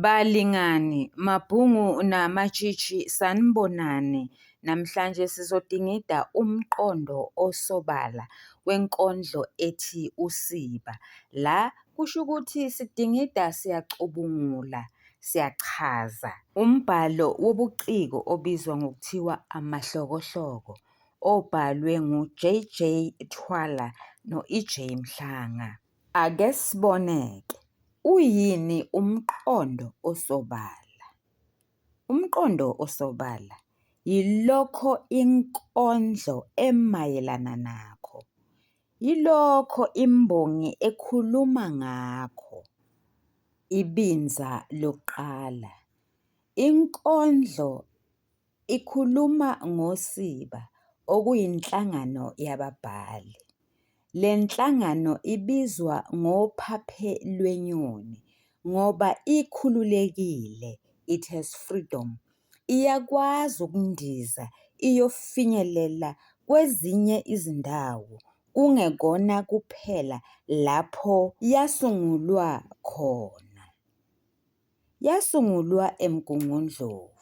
Balingani, mabhungu namatshitshi sanibonani. Namhlanje sizodingida umqondo osobala wenkondlo ethi usiba. La kusho ukuthi sidingida siyacubungula, siyachaza umbhalo wobuciko obizwa ngokuthiwa Amahlokohloko obhalwe ngu-J.J Thwala no-E.J Mhlanga. Ake sibone-ke, uyini umqondo osobala? Umqondo osobala yilokho inkondlo emayelana nakho, yilokho imbongi ekhuluma ngakho. Ibinza lokuqala, inkondlo ikhuluma ngosiba okuyinhlangano yababhali. Le nhlangano ibizwa ngophaphe lwenyoni ngoba ikhululekile, it has freedom, iyakwazi ukundiza iyofinyelela kwezinye izindawo kungekona kuphela lapho yasungulwa khona. Yasungulwa eMgungundlovu,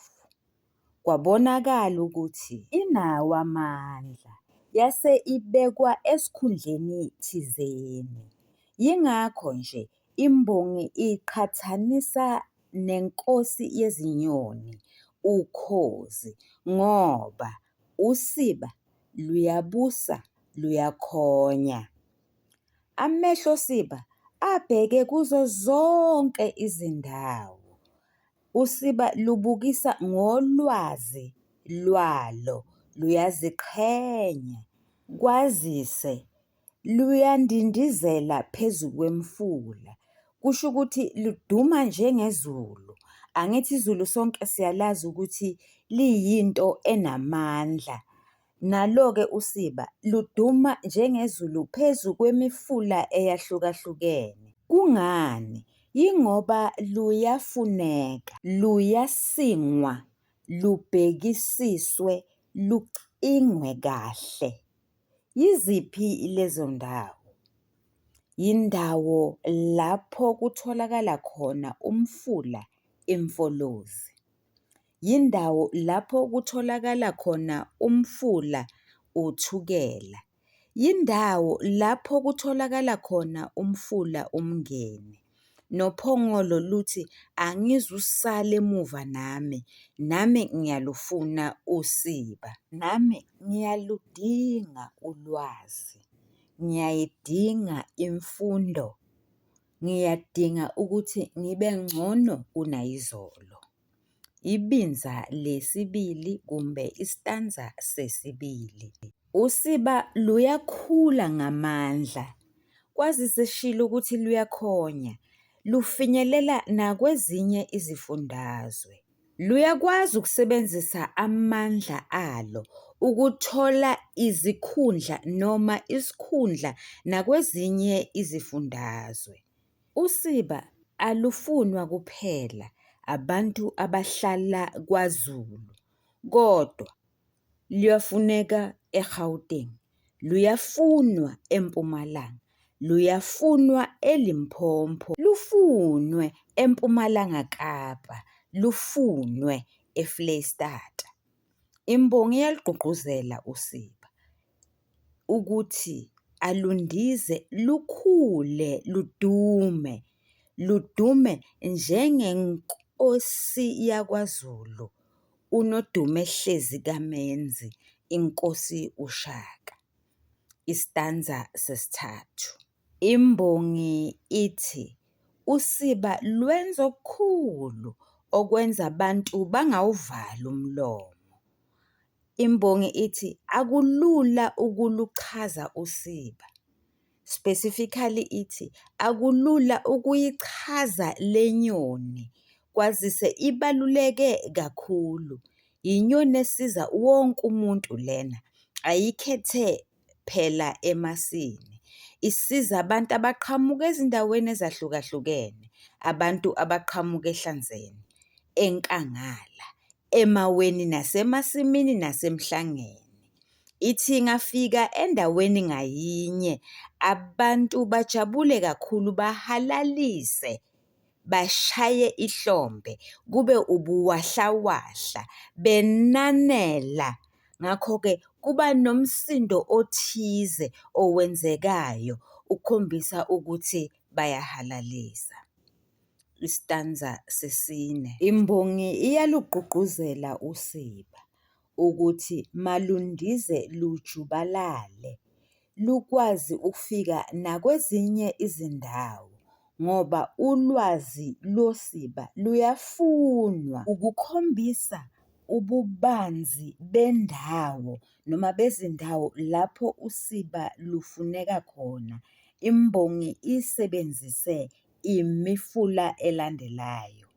kwabonakala ukuthi inawo amandla yase ibekwa esikhundleni thizeni. Yingakho nje imbongi iyiqhathanisa nenkosi yezinyoni ukhozi ngoba usiba luyabusa luyakhonya. Amehlo osiba abheke kuzo zonke izindawo. Usiba lubukisa ngolwazi lwalo luyaziqhenya kwazise luyandindizela phezu kwemifula kusho ukuthi luduma njengezulu. Angithi izulu sonke siyalazi ukuthi liyinto enamandla. Nalo-ke usiba luduma njengezulu phezu kwemifula eyahlukahlukene. Kungani? Yingoba luyafuneka, luyasingwa, lubhekisiswe, lucingwe kahle. Yiziphi lezo ndawo? Yindawo lapho kutholakala khona umfula iMfolozi. Yindawo lapho kutholakala khona umfula uThukela. Yindawo lapho kutholakala khona umfula uMngeni. NoPhongolo luthi angizusala emuva nami, nami ngiyalufuna usiba. Nami ngiyaludinga ulwazi, ngiyayidinga imfundo, ngiyadinga ukuthi ngibe ngcono kunayizolo. Ibinza lesibili kumbe istanza sesibili. Usiba luyakhula ngamandla kwazise sishilo ukuthi luyakhonya, lufinyelela nakwezinye izifundazwe. Luyakwazi ukusebenzisa amandla alo ukuthola izikhundla noma isikhundla nakwezinye izifundazwe. Usiba alufunwa kuphela abantu abahlala kwaZulu kodwa luyafuneka eGauteng, luyafunwa eMpumalanga, luyafunwa eLimpopo, lufunwe eMpumalanga Kapa, lufunwe eFreyistata. Imbongi iyalugqugquzela usiba ukuthi alundize lukhule ludume, ludume njengenkosi yakwaZulu uNodumehlezi kaMenzi, inkosi uShaka. Istanza sesithathu. Imbongi ithi usiba lwenza okukhulu okwenza abantu bangawuvali umlomo. Imbongi ithi akulula ukuluchaza usiba. Specifically ithi akulula ukuyichaza le nyoni kwazise ibaluleke kakhulu. Inyoni esiza wonke umuntu lena, ayikhethe phela emasini. Isiza abantu abaqhamuka ezindaweni ezahlukahlukene, abantu abaqhamuka ehlanzeni, enkangala, emaweni nasemasimini nasemhlangeni. Ithi ingafika endaweni ngayinye abantu bajabule kakhulu bahalalise. bashaye ihlombe kube ubuwahlawahla benanela. Ngakho-ke kuba nomsindo othize owenzekayo ukukhombisa ukuthi bayahalalisa. Isitanza sesine, imbongi iyalugqugquzela usiba ukuthi malundize lujubalale lukwazi ukufika nakwezinye izindawo ngoba ulwazi losiba luyafunwa. Ukukhombisa ububanzi bendawo noma bezindawo lapho usiba lufuneka khona, imbongi isebenzise imifula elandelayo.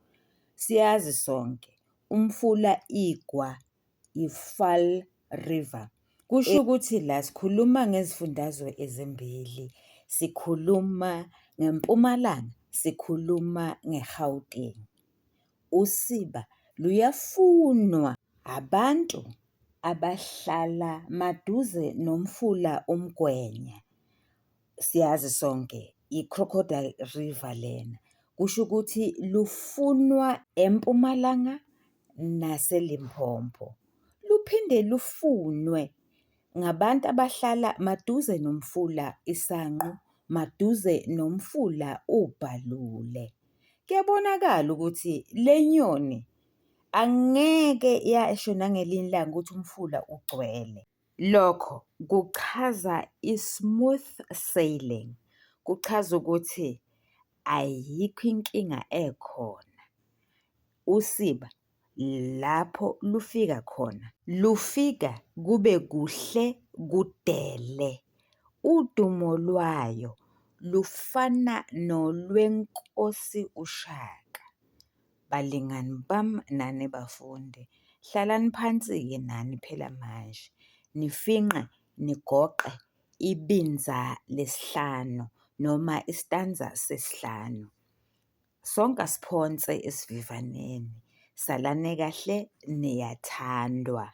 Siyazi sonke umfula iGwa, i-Vaal River. Kusho ukuthi la sikhuluma ngezifundazwe ezimbili, sikhuluma ngeMpumalanga, sikhuluma ngeGauteng. Usiba luyafunwa abantu abahlala maduze nomfula uMgwenya. Siyazi sonke i-Crocodile River lena, kusho ukuthi lufunwa eMpumalanga naseLimpopo. Luphinde lufunwe ngabantu abahlala maduze nomfula iSanqu, maduze nomfula uBhalule. Kuyabonakala ukuthi le nyoni angeke yasho nangelinye ilanga ukuthi umfula ugcwele. Lokho kuchaza i-smooth sailing, kuchaza ukuthi ayikho inkinga ekhona. Usiba lapho lufika khona, lufika kube kuhle kudele. Udumo lwayo lufana nolweNkosi uShaka. Balingani bami nani bafundi, hlalani phansi-ke nani phela manje nifinqe nigoqe ibinza lesihlanu noma isitanza sesihlanu. Sonke asiphonse esivivaneni, salani kahle niyathandwa.